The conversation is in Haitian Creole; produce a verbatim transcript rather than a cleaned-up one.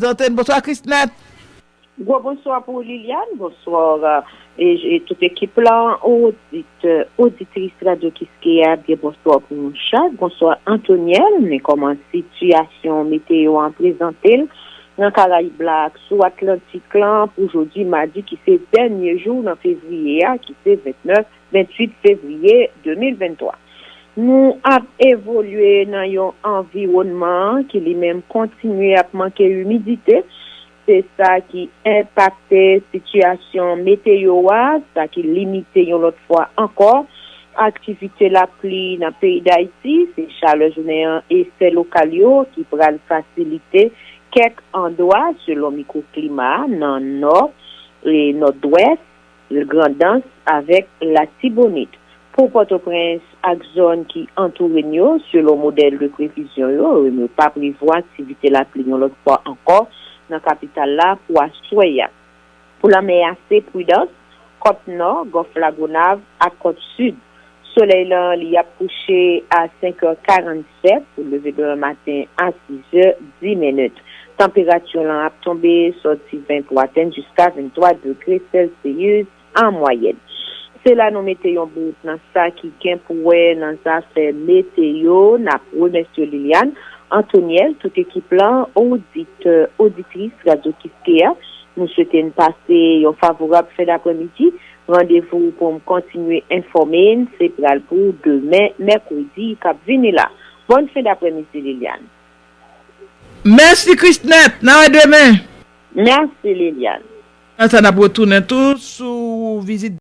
Prezante n. Bonswa, Krisnèt. Gwo bonswa pou Liliane, bonswa e, e tout ekip la, odit, oditris Radyo Kiskeya, byen bonswa pou nou chak, bonswa Antonyèl, men kòman sitiyasyon meteo an prezante l nan Karayib la ak sou Atlantik lan pou jodi madi ki se dènye jou nan fevriye a ki se vennèf, venntuit fevriye de mil venntwa. Nou ap evolye nan yon anviwònman ki li menm kontinye ap manke imidite. Se sa ki enpakte sitiyasyon meteo a, sa ki limite yon lòt fwa ankò aktivite lapli nan peyi Dayiti. Se chalè jounen an e sè lokal yo ki pral fasilite kèk andwa selon mikwoklima a nan nò e nòdwès, Grandans avèk Latibonit. Pou Pòtoprens ak zòn ki antoure n yo, selon modèl de previzyon yo, yo pa prevwa aktivite lapli yon lòt fwa ankò nan kapital la pou aswè a. Pou lanmè a, se pridans, kòt nò, Gòf Lagonav ak kòt sid. Solèy lan li ap kouche a senk è karannsèt pou leve demen maten a sis è dis minit. Tanperati lan ap tonbe sòti venntwa atenn jiska venntwa degre Celsius an mwayèn. Se la nou mete yon bout nan sa ki gen pou wè nan zafè meteo. N ap remèsye Liliane, Antonyèl, tout ekip lan, oditè, oditris Radyo Kiskeya. Nou swete n pase yon favorab fen daprèmidi. Randevou pou m kontinye enfòme n se pral pou demen mèkredi k ap vini la. Bòn fen daprèmidi, Liliane. Mèsi, Krisnèt. N a wè demen. Mèsi, Liliane. Nan sa n ap retounen tou sou vizit